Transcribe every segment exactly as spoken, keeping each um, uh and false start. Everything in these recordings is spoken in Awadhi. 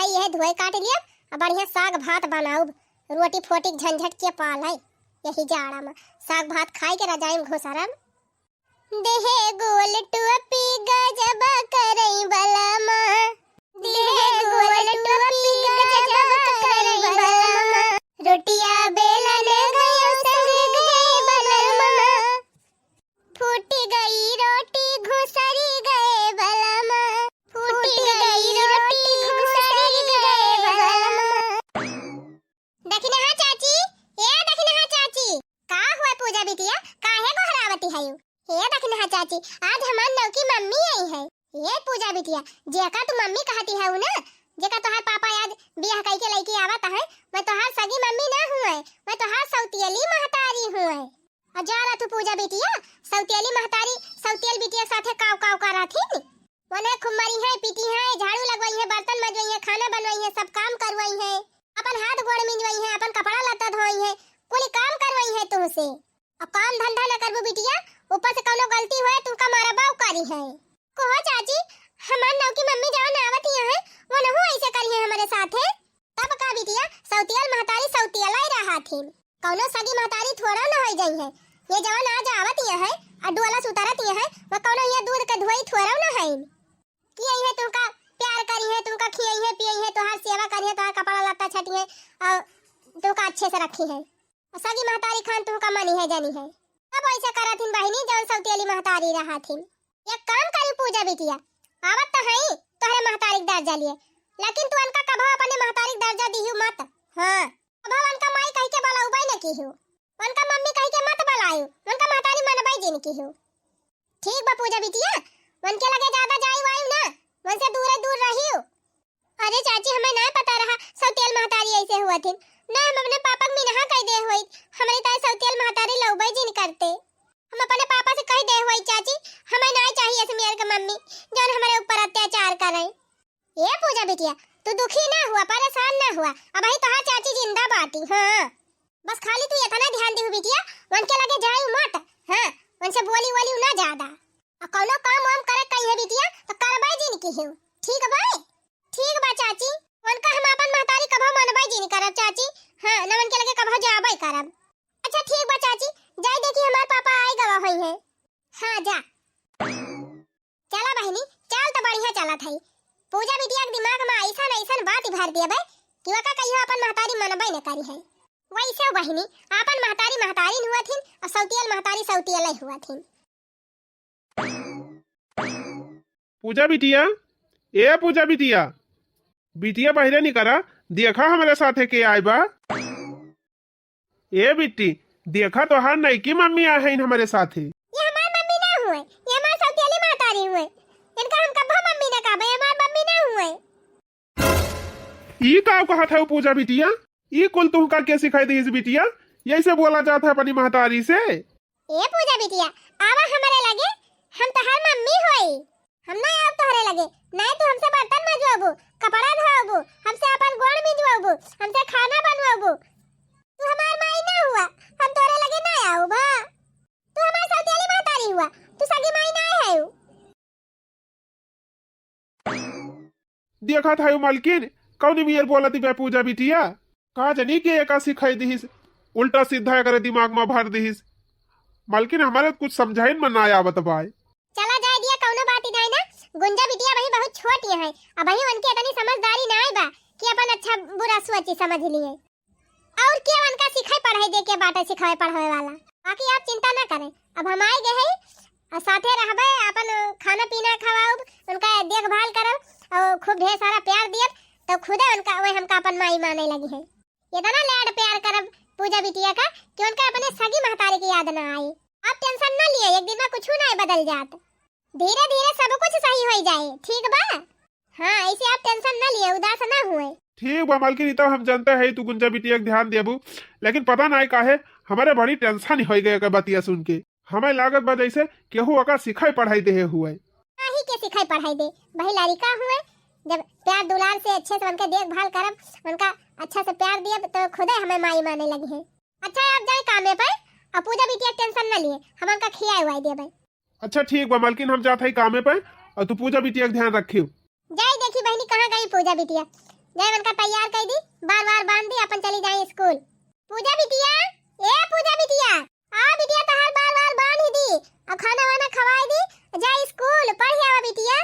यह धोए काट लिया, अब बढ़िया साग भात बनाउब। रोटी फोटी के झंझट के पाल है, यही जाड़ा में साग भात खाई के रजाई में घुसरब। देहे गोल टोपी गजब करई बलमा, देहे गोल टोपी गजब करई बलमा। रोटिया बेलन गयो संग गए बलमा, फूट गई रोटी घुसरी गए बलमा, फूट गई रोटी घुसरी गए बलमा। दखिनहा चाची, ए दखिनहा चाची, का हुआ पूजा बिटिया, काहे गोहरावती हयू? हे दखिनहा चाची, आज हमार नौकी मम्मी आई है। ए पूजा बिटिया, जेका तू मम्मी कहती हऊ ना, जेका तोहार पापा आज बियाह कई के लइके आवत है, मैं तोहार सगी मम्मी ना हुए, मैं तोहार सौतियली महतारी हुए। और जा रहा तू पूजा बिटिया, सौतियली महतारी सौतियल बिटिया साथे काव काव करत ही। वने खूब मरी है, पीटी है, झाड़ू लगवाई है, बर्तन मजवाई है, खाना बनवाई है, सब काम करवाई है, अपन हाथ गोड़ मिंजवाई है, अपन कपड़ा लत्ता धोई है, कुल काम करवाई है तुमसे। अब काम धंधा न करबू बिटिया, ऊपर से कौनो गलती होए तुमका मारबा करी है। कहो चाची, हमार नौकी मम्मी जवन आवत ही है, वो नहु ऐसे करी है हमारे साथे। तब का बिटिया, सौतियल महतारी सौतियल ही रहा थी। कौनो सगी महतारी थोड़ा न होई जाई है। ये जवन आज आवत ही है, आ डोला से उतरत ही है, वो कौनो ये दूध के धोई थोड़ा न है। कि आई है तुमका प्यार करी है, तुमका खियाई है, पियाई है, तोहार सेवा करी है, तोहार कपड़ा लत्ता छटी है, और तुमका अच्छे से रखी है। और सगी महतारी खान तुमका मनी है, जानी है। तब ऐसे करत हिन बहिनी, जौन सौतियली महतारी रहत हिन। एक काम करी पूजा बिटिया, आवत तो हई तोहरे महतारी के दर्जा लिए, लेकिन तू उनका कभो अपने महतारी के दर्जा दिहू मत। हाँ, कभो उनका माई कह के बोलौबे न किहू, उनका मम्मी कह के मत बोलायू, उनका महतारी मनबे जिन किहू। ठीक बा पूजा बिटिया, उनके लगे ज्यादा जाई वाई ना, उनसे दूरे दूर रहियो। अरे चाची, हमें ना पता रहा सौतियल महतारी ऐसे हुआ थी। ना हम अपने पापा के मिनहा कह दे होई, हमारी ताई सौतियल महतारी लौबे जिन करते। हम अपने पापा से कह दे होई चाची, हमें ना चाहिए ऐसे मेर के मम्मी, जौन हमारे ऊपर अत्याचार करे। ए पूजा बिटिया, तू दुखी ना हुआ, परेशान ना हुआ, अबही तोहार चाची जिंदा बाटी। हाँ, बस खाली तू इतना ध्यान दिहु बिटिया, उनके लगे जायू मत। हाँ, उनसे बोली वोली ना ज्यादा। और कौनो काम वाम करे कही है बिटिया, तो करबे जिन किहू। ठीक बा? ठीक बा चाची, उनका हम अपन महतारी कभो मनबे जिन करब चाची। हाँ, न उनके लगे कभो जाबे करब। अच्छा ठीक बा चाची, जाई देखी हमार पापा आए गवा होई है। हाँ जा। चला बहिनी, चल तो बढ़िया चलत है। पूजा बिटिया के दिमाग में ऐसन ऐसन बात भर दिए बे कि ओका कहियो अपन महतारी मनबे न करी है। वैसे बहिनी, अपन महतारी महतारी न हुआ थिन और सौतियल महतारी सौतियल हुआ थिन। पूजा बिटिया, ए पूजा बिटिया, बिटिया बहिरे निकरा, देखा हमरे साथे के आए बा। ए बिट्टी, देखा तोहार नईकी मम्मी आ हईन हमरे साथे। ये हमार मम्मी ना हुए, ये हमार सौतेली महतारी हुए। इनका हम कब्बो मम्मी ना कहबे, ये हमार मम्मी ना हुए। ई का कहत है पूजा बिटिया? ई कुल तुहका के सिखाई दीस बिटिया? यही से बोला जात है अपनी महतारी से? ए पूजा बिटिया, आवा हमरे लगे, हम तोहार मम्मी होई। हम ना आब तोहरे लगे, नहीं तू हमसे बर्तन मजवाबू, कपड़ा धोबू, हमसे अपन गोड़ मिंजवाबू, हमसे खाना बनवाबू। तू हमार माई ना हुआ, हम तोहरे लगे ना आऊ बा। तू हमार सौतेली महतारी हुआ, तू सगी माई ना है। देखत है मलकिन, कौन मियर बोलत बा पूजा बिटिया। का जनी के एका सिखाई दिहिस, उल्टा सीधा एकरे दिमाग में भर दिहिस। मलकिन, हमरे कुछ समझाइन में ना आवत बाय। चला जाए दिया, कौनो बात ही नहीं ना। गुंजा बिटिया अबही बहुत छोट ही है, अबही उनके इतनी समझदारी ना आए बा कि अपन अच्छा बुरा सोची समझ लिए। और के उनका सिखाई पढ़ाई दे के बाटे सिखावे पढ़ावे वाला। बाकी आप चिंता ना करें, अब हम आए गए हैं और साथे रहबे, अपन खाना पीना खवाउब, उनका देखभाल करब और खूब ढेर सारा प्यार दियब, तो खुदे उनका वही हमका अपन माई माने लगी है। इतना लाड प्यार करब पूजा बिटिया का कि उनका अपने सगी महतारी की याद ना आई। आप टेंशन ना लिए, एक दिन में कुछ ना बदल जात। धीरे धीरे सब कुछ सही हो जाए, ठीक बा? हाँ, ऐसे आप टेंशन ना लिए, उदास ना हुए। ठीक बा मलकिन, ई तो हम जानते हैं तू गुंजा बिटिया के ध्यान देबू, लेकिन पता ना काहे हमारे बड़ी टेंशन हो गए एकर बतिया सुन के। हमें लागत बा जैसे केहू ओका सिखाई पढ़ाई देहे हुए। नाही के सिखाई पढ़ाई दे, वही लड़का हुए, जब प्यार दुलार से अच्छे से उनके देखभाल करब, उनका अच्छा से प्यार दियब, तो खुदे हमें माई माने लगी है। अच्छा, आप जाए कामे पे, और पूजा बिटिया के टेंशन ना लिए, हम उनका खियाए हुआई देबे। अच्छा ठीक बा मलकिन, हम जात हई कामे पे, और तू पूजा बिटिया के ध्यान रखियो। जाई देखी बहिनी, कहाँ गई पूजा बिटिया, जाए उनका तैयार कइ दी, बार बार बांध दी, अपन चली जाए स्कूल। पूजा बिटिया, ए पूजा बिटिया, आ बिटिया, तहार बार बार बांध ही दी, अब खाना वाना खवाई दी, जा स्कूल पढ़ आवा बिटिया।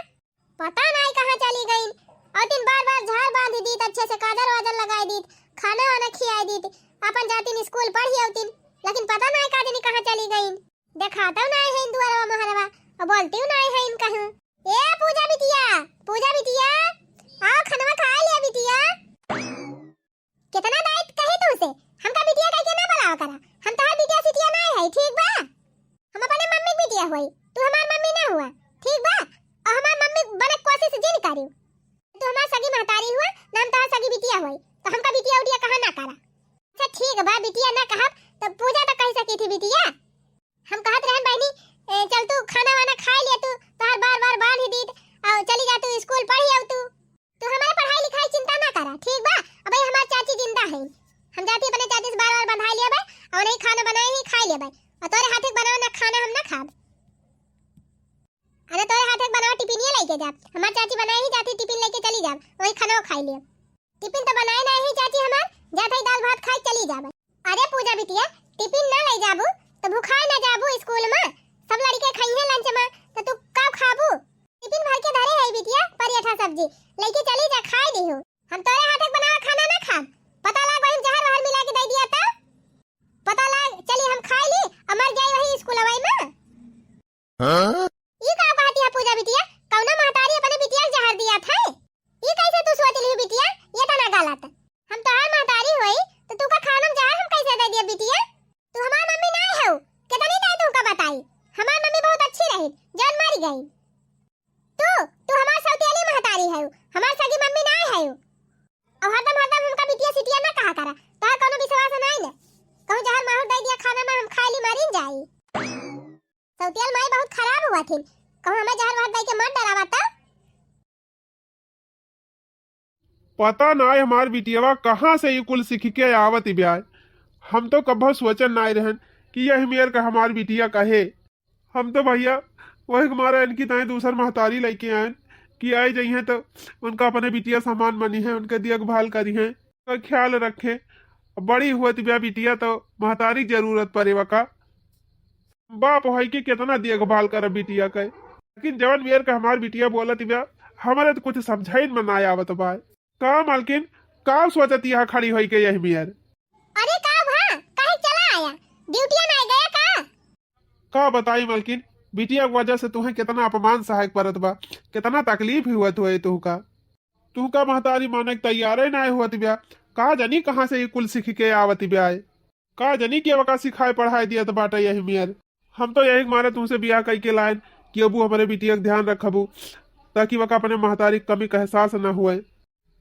पता नाई कहाँ चली गईन। औतिन बार बार झार बांध दीत, अच्छे से काजर वाजर लगाई दीत, खाना वाना खियाई दीत, अपन जातिन स्कूल पढ़ी औतिन, लेकिन पता नाई का जानी कहाँ चली गईन। देखातौ नाई है इन दुआरवा महरवा, और बोलतिउ नाई है इन कहूँ। ए पूजा बिटिया, पूजा बिटिया, आओ खनवा खा लिया बिटिया। कितना दाई कही तुमसे, हमका बिटिया कह के ना बुलावा करा। हम तोहार बिटिया सिटिया ना है, ठीक बा? हम अपने मम्मी के बिटिया होई, तू हमार मम्मी ना हुआ, ठीक बा? और हमार मम्मी बने के कोशिश जिन करियो। तू हमार सगी महतारी हुआ, ना हम तोहार सगी बिटिया होई, तो हमका बिटिया उटिया कहा ना करा। अच्छा ठीक बा, बिटिया ना कहब, तो पूजा तो कह सकी थी बिटिया। हम कहत रहन बहनी, ए, चल तू खाना वाना खा लिया तू, तोहार बार बार बांध ही दीत, और चली जा तू स्कूल पढ़ी आऊ तू। तू हमारे पढ़ाई लिखाई चिंता ना करा, ठीक बा? अबे हमार चाची जिंदा है, हम जाती अपने चाची से बार बार बंधाई लेबे, और वही खाना बनाए ही खाई लेबे, और तोरे हाथे के बनावा ना खाना हम ना खाब। अरे तोरे हाथे के बनावा टिफिनिया लेके जाब, हमार चाची बनाए ही जाती टिफिन लेके चली जाब, वही खाना खाई लेब। टिफिन तो बनाए ना ही चाची हमार, जात ही दाल भात खाए चली जाबे। अरे पूजा बिटिया, टिफिन ना ले जाबू तो भुखाए ना जाबू स्कूल में, सब लड़के खाइहे लंच में, तो तू का खाबू? टिफिन भर के धरे है बिटिया, पराठा सब्जी लेके चली जा, खाए दिहू। हम तोरे हाथे के बनावा खाना ना खाब, पता लाग वही में जहर वहर मिला के दे दिया तो पता लाग चली हम खाए ली, अमर जाए वही स्कूल अवाई में। हाँ? ई का कहती है पूजा बिटिया, कौनो महतारी अपने बिटिया के जहर दिया था? ई कैसे तू सोच लियो बिटिया, ये तो ना गलत। हम तोहार महतारी होई तो तू का खाना में जहर हम कैसे दे दिया बिटिया? तू हमार मम्मी ना हो, कितनी दाई तुमका बताई, हमार मम्मी बहुत अच्छी रही, जौन मरी गई। तू, तू हमार सौतेली महतारी है, हमार सगी मम्मी ना है। और हरदम हरदम हमका बिटिया सिटिया ना कहा करा, तोहार कौनो विश्वास नहीं ने। कहूँ जहर माहुर दे दिया खाना में हम खाए ली मरीन जाई। सौतियाल माई बहुत खराब हुआ थी, कहूँ हमें जहर वहर दे के मत डरावा तो। पता नाय हमार बिटियावा कहाँ से ई कुल सीख के आवत बिया। हम तो कभो सोचन नाय रहन कि यह मेर का हमार बिटिया कहे। हम तो भैया वही के मारे इनकी ताई दूसर महतारी लेके आयन कि आए जइहें तो उनका अपने बिटिया समान मनी है, उनके देखभाल करी है, उनका ख्याल रखे। बड़ी हुआ बिया बिटिया तो महतारी के जरूरत पड़े का। बाप होई के केतना देखभाल करब बिटिया के, लेकिन जवन मेर का हमार बिटिया बोलत बिया, हमरे तो कुछ समझाइन में ना आवत बा। का मलकिन, का सोचत यहाँ खड़ी होई के यही मेर? अरे का भा, काहे चला आया? ड्यूटिया ना गया का? का बताई मलकिन, बिटिया के वजह से तुहे केतना अपमान सहायक परत बा, केतना तकलीफ हुआ तुहे तुहका। तुहका महतारी माने के तैयारे ना हुआ बिया, का जानी कहाँ से ई कुल सीख के आवत बिया। का जनी के वका सिखाए पढ़ाए दियत बाटे यही मेर। हम तो यही के मारे तुमसे बियाह कई के लायन कि अबू हमरे बिटिया के ध्यान रखबू, ताकि वका अपने महतारी के कमी का एहसास न हुए।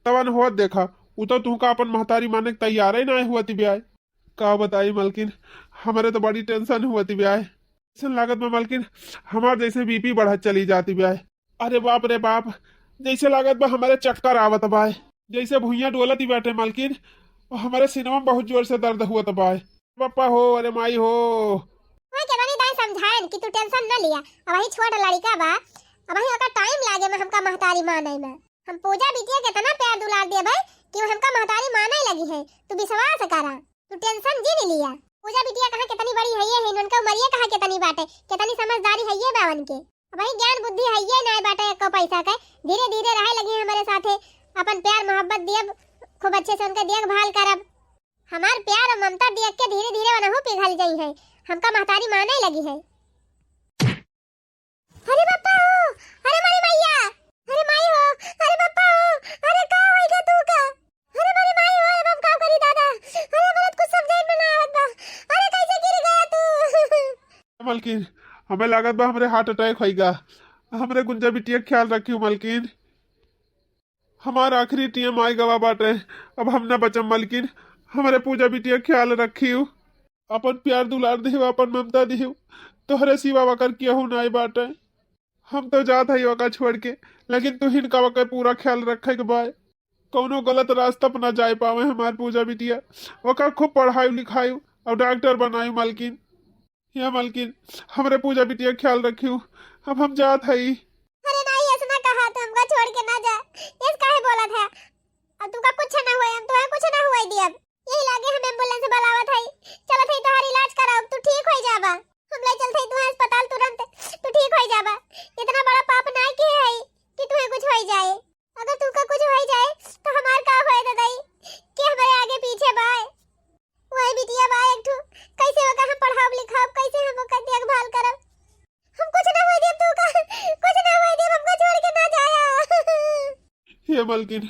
तवन होत देखा, उ तो तुहका अपन महतारी माने के तैयारे ना हुआ बिया। का बताई मलकिन, हमरे तो बड़ी टेंशन हुआ बिया। ऐसन लागत बा मलकिन, हमार जैसे बीपी बढ़त चली जाती बा। अरे बाप रे बाप, जैसे लागत बा हमारे चक्कर आवत बा, जैसे भुइयां डोलत ही बाटे मलकिन, और हमारे सीनवा में बहुत जोर से दर्द हुआ बा। पापा हो, अरे माई हो। वही के बनी दाई समझाएन कि तू टेंशन न लिया, अब वही छोट लड़का बा, अब वही ओकर टाइम लागे में हमका महतारी माने में। हम पूजा बिटिया के इतना प्यार दुलार दिए भाई कि वो हमका महतारी माने लगी है, तू विश्वास करा। तू टेंशन जिन लिया। पूजा बिटिया कहाँ कितनी बड़ी है ये है, उनका उमरिया कहाँ कितनी बाटे, कितनी समझदारी है ये बा उनके। अब वही ज्ञान बुद्धि है ये नाय बाटे एको पैसा के। धीरे धीरे रहे लगी हमरे साथे, अपन प्यार मोहब्बत दियब, खूब अच्छे से उनके देखभाल करब। हमार प्यार और ममता देख के धीरे धीरे वनहु पिघल जाई है, हमका महतारी माने लगी है। अरे बापा हो, अरे मारी मैया, अरे माई हो, अरे बापा हो, अरे का होई गा तू का? अरे मारी माई हो, अब हम का करी दादा? अरे हमरा तो कुछ समझे में ना आवत बा। अरे कैसे गिर गया तू? मलकिन, हमें लागत बा हमरे हार्ट अटैक होई गा। हमरे गुंजा बिटिया के ख्याल रखियो मलकिन। हमार आखिरी टीएम आई गवा बाटे, अब हम ना बचम मलकिन। हमरे पूजा बिटिया ख्याल रखियो, अपन प्यार दुलार दियो, अपन ममता दियो, तोहरे सिवा वकर केहू नाई बाटे। हम तो जात हई वका छोड़ के, लेकिन तुहिन का वकर पूरा ख्याल रखे के बाय। कौनो गलत रास्ता पर ना जाए पावे हमार पूजा बिटिया। वका खूब पढ़ाई लिखाई और डॉक्टर बनाई मलकिन। हे मलकिन, हमरे पूजा बिटिया ख्याल रखियो, अब हम जात हई। अरे नाई, ऐसे ना कहा, तू हमका छोड़ के ना जा। ऐसे काहे बोलत है? अब तू दियब। यही लागे हम ambulance बुलावत हई, चलत हई तोहार इलाज कराउब, तू ठीक होइ जाबा। हम ले चलत हई तुहे अस्पताल तुरंत, तू ठीक होइ जाबा। इतना बड़ा पाप नाहीं किहे हई कि तुहे कुछ होइ जाए। अगर तुहका कुछ होइ जाए तो हमार का होए ददई, के हमरे आगे पीछे बाय? वही बिटिया बा एक ठो, कैसे ओका हम पढ़ाउब लिखाउब, कैसे हम ओकर देखभाल करब? हम कुछ ना होए देब तुहका, कुछ ना होए देब, हमका छोड़ के ना जाया। हे मलकिन,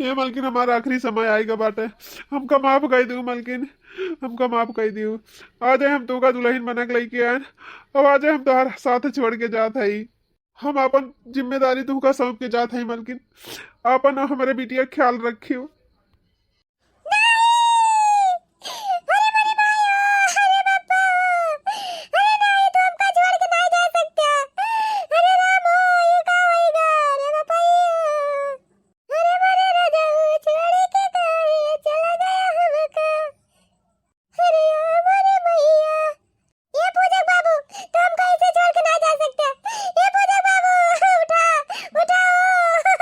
हे मलकिन, हमार आखिरी समय आइगा बाटे, हमका माफ कइ दिउ मलकिन, हमका माफ कइ दिउ। आजे हम तुहका दुलहिन बना के लइके आएन, अब आजे हम तोहार साथ छोड़ के जात हई। हम आपन जिम्मेदारी तुहका सौंप के जात हई मलकिन, आपन अउ हमरे बिटिया क ख्याल रखियो। नहीं! अरे मोरे मायो, अरे बापा, अरे नहीं, तू हमका छोड़ के नहीं जा सकता। अरे रामो, ये का होइगा? अरे बापा, ये, अरे मोरे राजाऊ, छोड़ के काहे चला गया हमका? अरे मोरे मैया, ये पूजक बाबू, तू हमका ऐसे छोड़ के ना जा सकता। ये पूजक बाबू, उठा, उठाओ।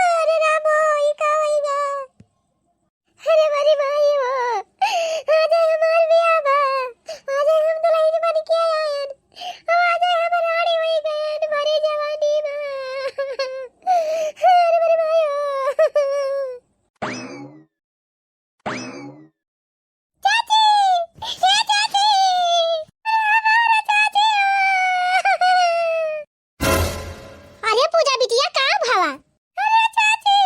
अरे रामो, ये का होइगा? अरे मोरे माई हो, आजे हमार बियाह बा, आजे हम दुलहिन बन के आयन, अब आजे हम रानी होइ गयन, मोरे जवानी बा। अरे मोरे माई हो। चाची, ए चाची, अरे हमार चाची हो। अरे पूजा बिटिया, का भवा? अरे चाची,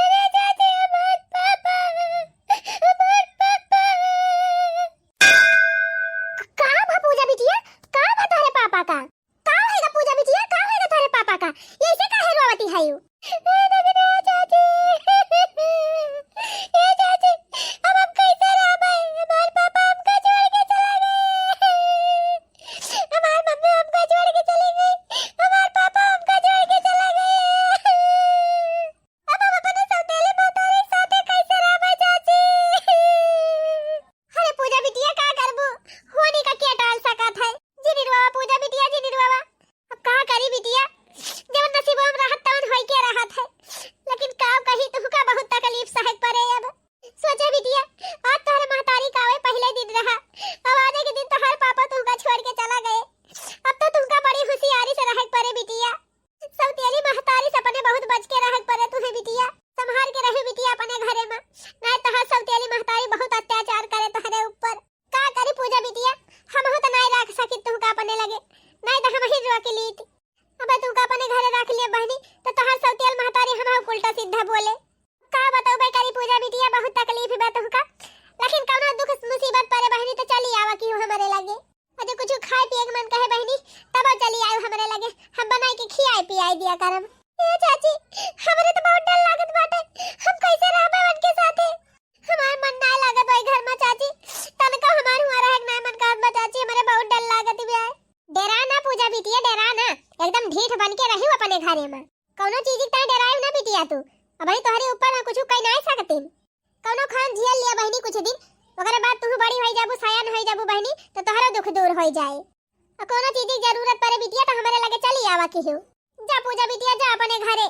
अरे चाची, हमार पापा, हमार पापा। का भा पूजा बिटिया, का भा तोहरे पापा का? का होइगा पूजा बिटिया, का होइगा तोहरे पापा का? ऐसे काहे रोवती हयू? ए दगना चाची, ए चाची, अब हम कैसे रहबै? हमार पापा हमका छोड़ के चला गए। हमार मम्मी हमका छोड़ के चली गई, हमार पापा हमका छोड़ के चला गए। अब हम अपने सौतेली महतारी के साथे कैसे रहबै चाची? अरे पूजा बिटिया, का करबू? होनी का के टाल सकत है? जिनी रोवा पूजा बिटिया, जिनी रोवा। अब का करी बिटिया, जवन नसीबवा में रहत तवन होई के रहत है। लेकिन का कही, तुहका बहुत तकलीफ सहक परे अब। सोचे बिटिया, आज तोहरे महतारी का आवे पहिले दिन रहा, अब आजे के दिन तोहर पापा तुहका छोड़ के चला गए। अब तो तुहका बड़ी होशियारी से रहक परे बिटिया। सौतेली महतारी से अपने बहुत बच के रहक परे तुहे बिटिया। संभार के रही बिटिया अपने घरे में, नाहीं तोहर सौतेली महतारी बहुत अत्याचार करे तोहरे ऊपर। का करी पूजा बिटिया, हमहू तो नाहीं रख सकित तुहका अपने लगे, नाहीं तो हमही रोक लीत। अबे तुहका अपने घरे रख लिया बहिनी, तो तोहर सौतेल महतारी हमहू उल्टा सीधा बोले। का बताऊ बे करी पूजा बिटिया, बहुत तकलीफ बा तुहका, लेकिन कौनो दुख मुसीबत परे बहिनी तो चली आवा किहू हमरे लगे। अरे कुछ खाए पिए के मन कहे बहिनी, तब चली आयु हमरे लगे, हम बनाई के खियाए पियाए दिया करब। ए चाची, हमरे तो बहुत डर लागत बाटे, हम कैसे रहबे उनके साथे? हमार मन ना लागत ओई घर में चाची, तनको हमार हुआ रहे के ना मन करत बा चाची, हमरे बहुत डर लागत बा। डेरा ना पूजा बिटिया, डेरा ना, एकदम ढीठ बन के रही अपने घरे में। कौनो चीज के ताई डेरायू ना बिटिया तू, अबही तोहरे ऊपर हम कुछ कह ना सकतीन। कौनो खान झेल लिया बहिनी कुछ दिन, ओकरे बाद तू बड़ी होई जाबू, सयान होई जाबू बहिनी, तो तोहरो दुख दूर होई जाए। और कौनो चीज की जरूरत पड़े बिटिया तो हमारे लगे चली आवा किहू। जा पूजा बिटिया जा अपने घरे,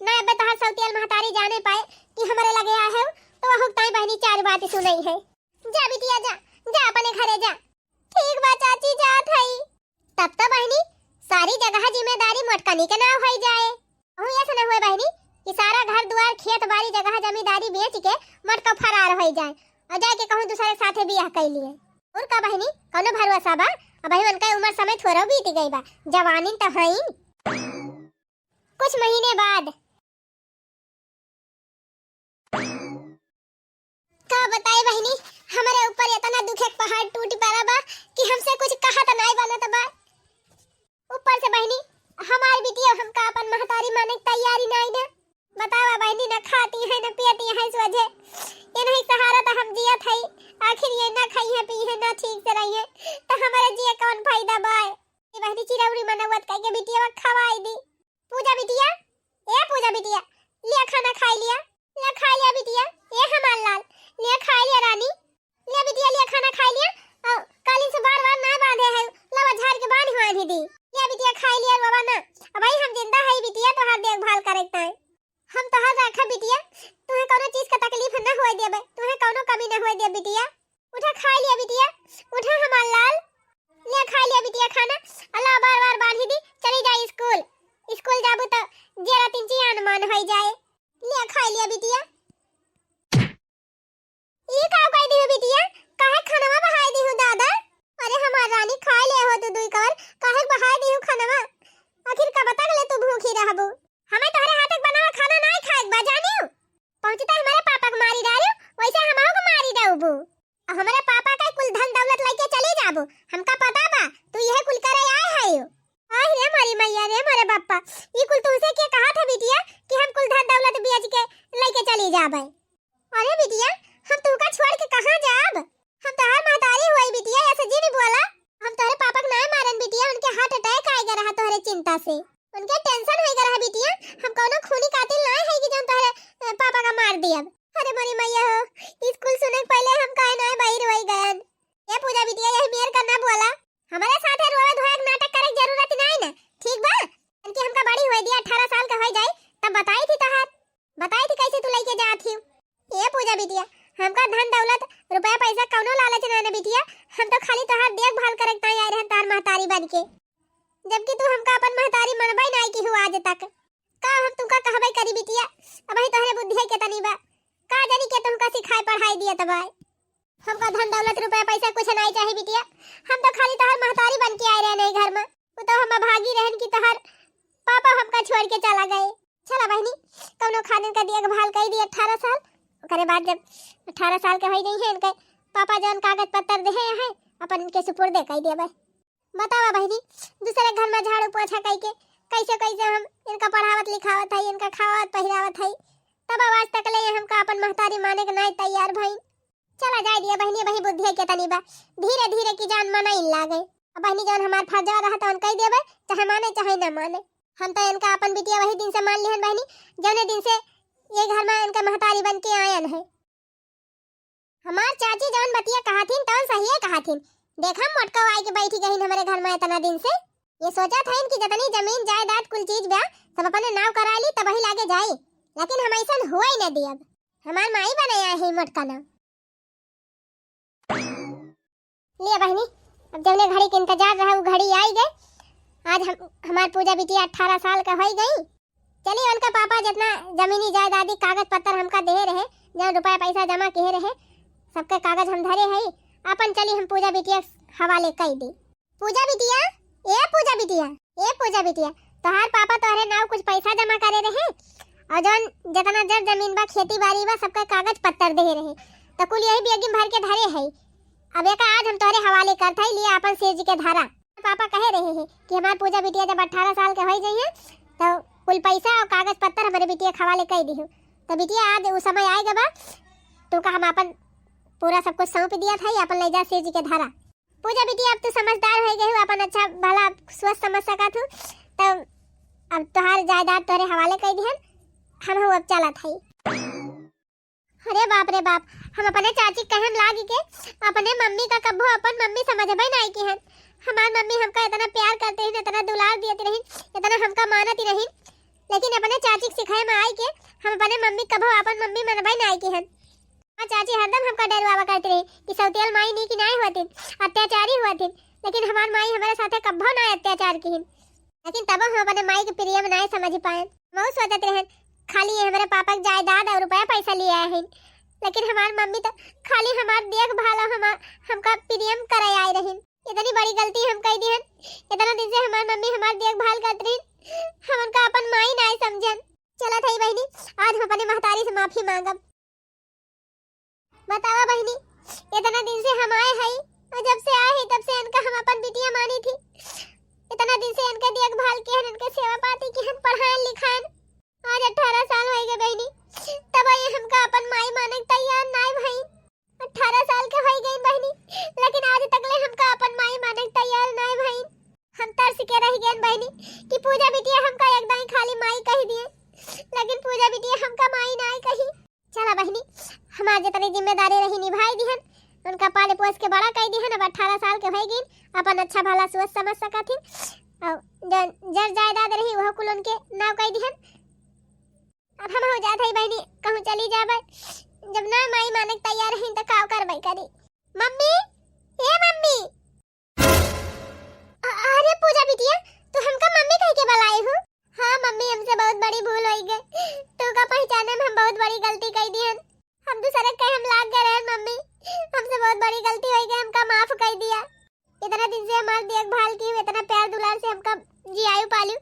ना अबे तोहार सौतियल महतारी जाने पाए कि हमारे लगे आए हो, तो वहू ताई बहिनी चार बात सुनई है। जा बिटिया जा, जा अपने घरे जा। ठीक बा चाची, जात हई। तब तो बहिनी सारी जगह जिम्मेदारी मोटकनी के नाव होई जाए। कहूँ ऐसा न हुए बहिनी कि सारा घर दुआर, खेत बाड़ी, जगह जमींदारी बेच के मोटका फरार होई जाए और जाके कहूँ दूसरे साथे बियाह कर लिए। और का बहिनी, कौनो भरोसा बा? अबही उनका उम्र समय थोड़ा बीत गई बा, जवानी तो हईन। कुछ महीने बाद। का बताई बहिनी, हमरे ऊपर इतना दुखे के पहाड़ टूट पड़ा बा कि हमसे कुछ कहा तो नाई बनत बा। ऊपर से बहिनी, हमार बिटिया हमका अपन महतारी माने के तैयारी नाई ना। बतावा बहिनी, ना खाती है, ना पियती है सोझे। ये नहीं सहारा तो हम जियत है, आखिर ये ना खाई है, पी है, ना ठीक से रही है, तो हमारे जिए कौन फायदा बा? ए बहिनी, चिरौरी मनौवत कह के बिटिया खवाई दी। पूजा बिटिया, ए पूजा बिटिया, लिया खाना खाई लिया, लिया खाई लिया बिटिया, ए हमार लाल, लिया खाई लिया रानी, लिया बिटिया, लिया खाना खाई लिया। और कालिन से बार बार ना बांधे है, लावा झाड़ के बांध बांध दी। लिया बिटिया खाई लिया बाबा ना, अब भाई हम जिंदा है बिटिया, तोहार देखभाल करे के ताई। हम तोहार रखा बिटिया, तुहे कौनो चीज का तकलीफ न होए देबे, तुहे कौनो कमी न दे बिटिया, उठा खाइ लिया बिटिया, उठा हमार लाल, ले खाइ लिया बिटिया खाना। अल्लाह बार बार बांधी दी, चली जा स्कूल। स्कूल जाबू त जेरा तीन चियान मान होइ जाए। ले खाइ लिया बिटिया। ई का कइ दिहु बिटिया? काहे खानवा बहाइ दिहु दादा? अरे हमार रानी, खाइ ले हो तू दुई कवर, काहे बहाइ दिहु खानवा? आखिर कब तक ले तू भूखी रहबू? हमें तोहरे हाथ के बनावा खाना नाहीं खाए के बा, जानियो? पहुँचते हमारे पापा के मारी डारियो, वैसे हमहू के मारी डाउबू। आ हमारे पापा का कुल धन दौलत लइके चली जाबू, हमका पता बा, तू यह कुल करे आए है। आह रे मोरी मैया रे मोरे बापा, ई कुल तुहसे के कहा था बिटिया कि हम कुल धन दौलत बेच के लइके चली जाबे? अरे बिटिया, हम तुहका छोड़ के कहाँ जाब? हम तोहार महतारी हुई बिटिया, ऐसे जी नहीं बोला। हम तोहरे पापा के नाय मारन बिटिया, उनके हार्ट अटैक आइगा रहा तोहरे चिंता से, उनके टेंशन होइगा रहा बिटिया। हम कौनो खूनी कातिल नाय है कि जौन तोहरे, अ, पापा का मार दियब। अरे मोरी मैया हो, स्कूल सुने के पहले हम काहे नाय बाहिर होई गयन। ए पूजा बिटिया, यही मेर का ना बोला, हमारे साथे रोवे धोए के नाटक करे के जरूरत नाय ना, ठीक बा? इनके हमका बड़ी होए दिया, अठारह साल का होई जाई, तब बताई थी तोहार। बताई थी कैसे तू लइके जात ही। ए पूजा बिटिया, हमका धन दौलत, रुपया पैसा कौनो लालच ना ना बिटिया, हम तो खाली तोहार देखभाल करे के ताई आए रहन, तोहार महतारी बन के, जबकि तू हमका अपन महतारी मनबे नाई की हु आज तक। का हम तुमका कहबे करी बिटिया, अबही तोहरे बुद्धि के तनी बा, का जानी के तुमका सिखाए पढ़ाई दिया तबाय। हमका धन दौलत रुपया पैसा कुछ नाई चाही बिटिया, हम तो खाली तोहार महतारी बन के आए रहन ई घर में। वो तो हम अभागी रहन कि तोहार पापा हमका छोड़ के चला गए। चला बहिनी, कौनो खानन का देखभाल कई दी अठारह साल, ओकरे बाद जब अठारह साल के होई गई है इनके पापा जौन कागज पत्तर देहे हैं, अपन इनके सुपुर्दे कई दिया भाई। बतावा बहिनी, दूसरे घर में झाड़ू पोछा कई के कैसे कैसे हम इनका पढ़ावत लिखावत है, इनका खावावत पहिरावत है, तब आज तक ले हमका अपन महतारी माने के नाई तैयार भई। चला जाए दिया बहिनी, वही बुद्धि के तनी बा, धीरे धीरे की जान मनाई लागे। अब बहिनी जौन हमार फर्जवा रहा तौन कई देबे, चाहे माने चाहे ना माने। हम तो इनका अपन बिटिया वही दिन से मान लिहन बहिनी, जौने दिन से ये घर में इनका महतारी बन के आयन है। हमार चाची जौन बतिया कहा थीन तौन सहिए कहा थीन। देखा मोटका आई के बैठी गईन हमारे घर में इतना दिन से। ये सोचा था कि जितनी जमीन जायदाद कुल चीज बा सब अपने नाव करा ली तब वही लागे जाई, लेकिन हम ऐसा हुआ ही ना दियब। हमार माई बनाया है मोटका नाव। लिया बहिनी, अब जौने घड़ी के इंतजार रहा, वो घड़ी आई गए। आज हम, हमार पूजा बिटिया अठारह साल का होई गई। चली, उनका पापा जितना जमीनी जायदादी कागज पत्तर हमका देहे रहे, जौन रुपया पैसा जमा किहे रहे, सबके कागज हम धरे हई। अपन चली, हम पूजा बिटिया हवाले कई दी। पूजा बिटिया, ए पूजा बिटिया, ए पूजा बिटिया, तोहार पापा तोहरे नाव कुछ पैसा जमा करे रहे और जौन जितना जर जमीन बा, खेती बाड़ी बा, सबका कागज पत्तर देहे रहे, तो कुल यही बेगिम भर के धरे है। अब एका आज हम तोहरे हवाले करत हई, लिया अपन सेज के धरा। पापा कहे रहे हैं कि हमार पूजा बिटिया जब अठारह साल के होई जाइए तो कुल पैसा और कागज पत्तर हमारे बिटिया के हवाले कई दिहु। तो बिटिया आज वो समय आए बा, तुमका हम अपन पूरा सब कुछ सौंप दिया था, अपन ले जा सेज के धरा। पूजा बिटिया, अब तू समझदार हो गई हो, अपन अच्छा भला सोच समझ सकत हो, तब अब तोहार जायदाद तोहरे हवाले कर दिहन, हम हो अब चलत हई। अरे बाप रे बाप, हम अपने चाची कहम लागी के अपने मम्मी का कब्बो अपन मम्मी समझबे नाई की हन। हमार मम्मी हमका इतना प्यार करते रहिन, इतना दुलार दियत रहिन, इतना हमका मानत ही रहिन, लेकिन अपने चाची के सिखाए में आई के हम अपने मम्मी कब्बो अपन मम्मी मनबे नाई की हन। हमार चाची हरदम हमका डरवावा करती रही कि सौतियल माई नीक नाई होतिन, अत्याचारी होतिन, लेकिन हमार माई हमारे साथे कब्बो नाई अत्याचार किहिन। लेकिन तबो हम अपने माई के प्रेम नाई समझ पाएन। हम सोचत रहन, खाली ये हमारे पापा के जायदाद और रुपया पैसा लिए आए हैं, लेकिन हमार मम्मी तो खाली हमार देखभाल और हमार, हमका प्रेम करे आए रहिन। इतनी बड़ी गलती हम कई दिहन। इतना दिन से हमार मम्मी हमार देखभाल करत रहिन, हम उनका अपन माई नाई समझन। चलत हई बहिनी, आज हम अपने महतारी से माफी मांगब। बतावा बहिनी, इतना दिन से हम आए हई और जब से आए हई तब से इनका हम अपन बिटिया मानी थी। इतना दिन से इनके देखभाल किहन, इनके सेवा पाती किहन, पढ़ाएन लिखाएन। आज अठारह साल होई गए बहिनी, तब ये हमका अपन माई माने के तैयार नाई भई। अठारह साल के होई गई बहिनी, लेकिन आज तक ले हमका अपन माई माने के तैयार नाई भई। हम तरस के रह गए बहिनी कि पूजा बिटिया हमका एक दाई खाली माई कह दिए, लेकिन पूजा बिटिया हमका माई नाई कही। चला बहिनी, हमार जितनी जिम्मेदारी रही निभाई दिहन, उनका पाले पोस के बड़ा कई दिहन। अब अठारह साल के होई गईन, अपन अच्छा भला सोच समझ सकत हिन। और जौन जर जायदाद रही वह कुल उनके नाव कई दिहन। अब हम हो जात हई बहिनी, कहूँ चली जाबे, जब ना माई माने के तैयार रही त का करबै करी? मम्मी, ए मम्मी। अ-, अरे पूजा बिटिया, तू हमका मम्मी कह के बुलाए हो? हाँ मम्मी, हमसे बहुत बड़ी भूल होई गई। तू का पहचाने में हम बहुत बड़ी गलती कर दिहन। हम दूसरे के हम लाग गए रहन मम्मी। हमसे बहुत बड़ी गलती होई गई, हमका माफ कर दिया। इतना दिन से हमार देखभाल की, इतना प्यार दुलार से हमका जियायु पालू,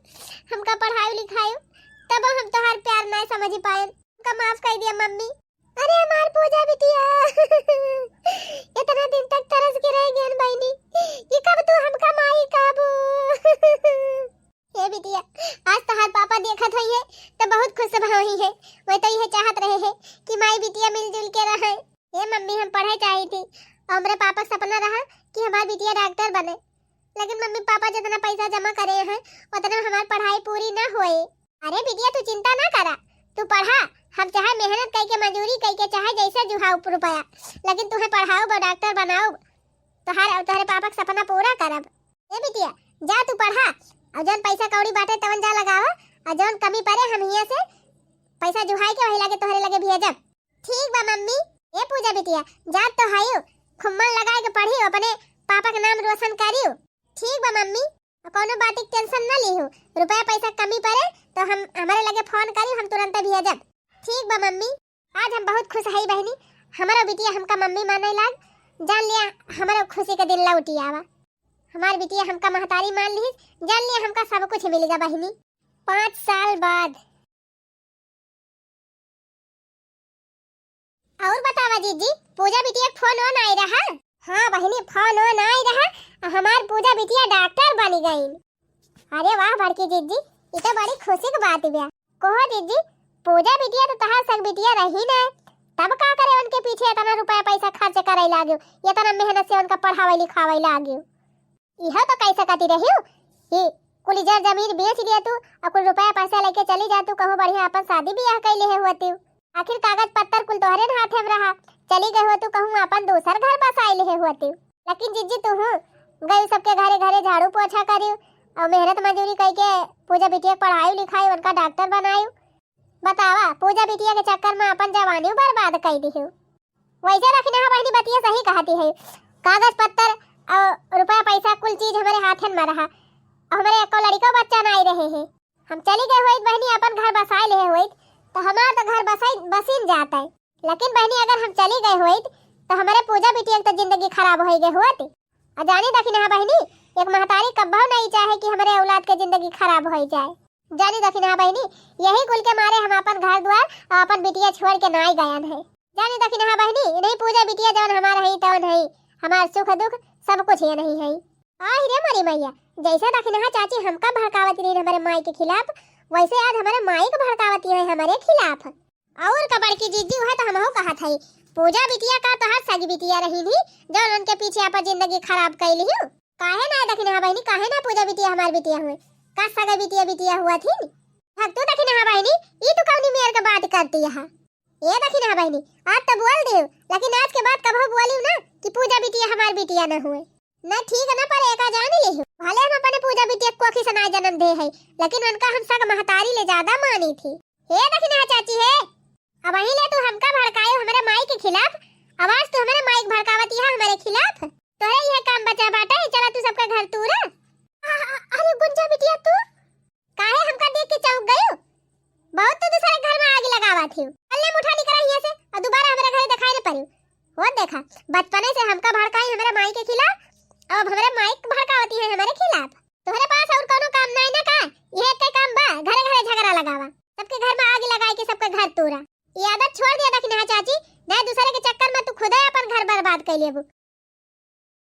हमका पढ़ायु लिखायु, तब हम तोहार प्यार ना समझ पाए। हमका माफ कर दिया मम्मी। अरे हमार पूजा बिटिया, इतना दिन तक तरस के रह गयन बहिनी, कि कब तू हमका माई कहबू? हे बिटिया, आज तोहार पापा देखत होइहे त बहुत खुश होइहे। वह तो यह चाहत रहे हैं कि माई बिटिया मिलजुल के रहे। हे मम्मी, हम पढ़े चाही थी और हमरे पापा के सपना रहा कि हमार बिटिया डॉक्टर बने, लेकिन मम्मी पापा जितना पैसा जमा करे हैं उतना में हमार पढ़ाई पूरी ना होए। अरे बिटिया, तू चिंता ना करा, तू पढ़ा। हम चाहे मेहनत कइके, मजूरी कइके, चाहे जैसे जुहाऊ रुपया, लेकिन तुहे पढ़ाउब, डॉक्टर बनाउब, तोहार और तोहरे पापा के सपना पूरा करब। ए बिटिया, जा तू पढ़ा, और जौन पैसा कौड़ी बाटे तवन जा लगावा, और जौन कमी पड़े हम हियां से पैसा जुहाई के वही लगे तोहरे लगे भेजब। ठीक बा मम्मी। ए पूजा बिटिया, जा तो हयू, खूब मन लगाए के पढ़ी, अपने पापा के नाम रोशन करियो। ठीक बा मम्मी, कौनो बात की टेंशन ना लीहू, रुपया पैसा कमी पड़े तो हम, हमारे लगे फोन करी, हम तुरंत भेजब। ठीक बा मम्मी, आज हम बहुत खुश हई बहिनी, हमारो बिटिया हमका मम्मी माने लाग, जान लिया हमारो खुशी के दिन लौटी आवा। हमार बिटिया हमका महतारी मान ली, जान लिया हमका सब कुछ मिल गया बहिनी। पाँच साल बाद। और बतावा जीजी, पूजा बिटिया के फोन ओन आई रहा? हाँ बहिनी, फोन ओन आई रहा, हमार पूजा बिटिया डॉक्टर बनी गई। अरे वाह बड़की जीजी, ई तो बड़ी खुशी की बात बा। कहो जीजी, पूजा बिटिया तो तहार सग बिटिया रही ना, तब का करे उनके पीछे इतना रुपया पैसा खर्च करे लाग्यो, इतना मेहनत से उनका पढ़ावे लिखावे लाग्यो? इहो तो कह सकती रही कि कुल जर जमीन बेच दिया तू और कुल रुपया पैसा लेके चली जा तू, कहूँ बढ़िया अपन शादी ब्याह कर ले होती। आखिर कागज पत्तर कुल तोहरे न हाथे में रहा, चली गए हो तू कहूँ अपन दूसर घर बसाई ले होती। लेकिन जीजी तू हूँ गई सबके घरे घरे झाड़ू पोछा करी और मेहनत मजूरी करके पूजा बिटिया के पढ़ाई लिखाई, उनका डॉक्टर बनाई। बतावा, पूजा बिटिया के चक्कर में अपन जवानी बर्बाद कर दी। वैसे दखिनहा बहिनी बतिया सही कहती है, कागज पत्तर और रुपया पैसा कुल चीज हमारे हाथन में रहा, और हमारे एको लड़िको बच्चा ना आई रहे हैं। हम चली गए होइत बहिनी, अपन घर बसाए ले होइत, तो हमार तो घर बसाई बसिन जात है। लेकिन बहिनी, अगर हम चली गए होइत, तो हमारे पूजा बिटिया के तो जिंदगी खराब हो गए होत। और जानी दखिनहा बहिनी, एक महतारी कब्बो नहीं चाहे कि हमारे औलाद के जिंदगी खराब हो जाए। जानी दखिनहा बहिनी, यही कुल के मारे हम अपन घर द्वार और अपन बिटिया छोड़ के नाई गयन है। जानी दखिनहा बहिनी, इन्हीं पूजा बिटिया जवन हमार है तवन है, हमार सुख दुख सब कुछ ये नहीं है। आहि रे मोरी मैया, जैसे दखिनहा चाची हमका भड़कावत रही हमारे माई के खिलाफ, वैसे आज हमारे माई के भड़कावत है हमारे खिलाफ। और का बड़की जीजी, वह तो हमहू कहत है, पूजा बिटिया का तोहार सगी बिटिया रही थी, जौन उनके पीछे आपन जिंदगी खराब कैली हूँ। काहे ना दखिनहा बहिनी, काहे ना पूजा बिटिया हमार बिटिया हुए, का सगा बिटिया बिटिया हुआ थी? भक्तू दखिनहा बहिनी, ई तू कौनी मेर के बात करती है? ए दखिनहा बहिनी, आज तो बोल देव, लेकिन आज के बाद कबो बोलियो ना कि पूजा बिटिया हमार बिटिया न हुए। न ठीक न, पर एका जान लेहू, भले हम अपने पूजा बिटिया कोखी से ना जन्म दे है, लेकिन उनका हम सग महतारी ले ज्यादा मानी थी। हे दखिनहा चाची हे, अबहीं ले तू हमका भड़कायो हमरे माई के खिलाफ, अब आज तू हमरे माई के भड़कावत यह हमरे खिलाफ। तोहरे यह काम बचा बाटे, चला तू सबका घर तूरा। अ-, अ-, अरे गुंजा बिटिया तू काहे हमका देख के चौंक गयो? बहुत तो दूसरे घर में आग लगावा थी। कल्ले मुठा निकला हियां से और दोबारा हमरे घरे दिखाई न पड़ी। वो देखा, बचपने से हमका भड़काई हमरे माई के खिलाफ, अब हमरे माई के भड़कावती है हमरे खिलाफ। तोहरे पास और कोनो काम नाई ना का? यह एक काम बा, घरे घरे झगड़ा लगावा, सबके घर में आग लगाए के सबके घर तोड़ा। ये आदत छोड़ दिया दखिनहा चाची, नहीं दूसरे के चक्कर में तू खुदे अपन घर बर्बाद कर लेबू।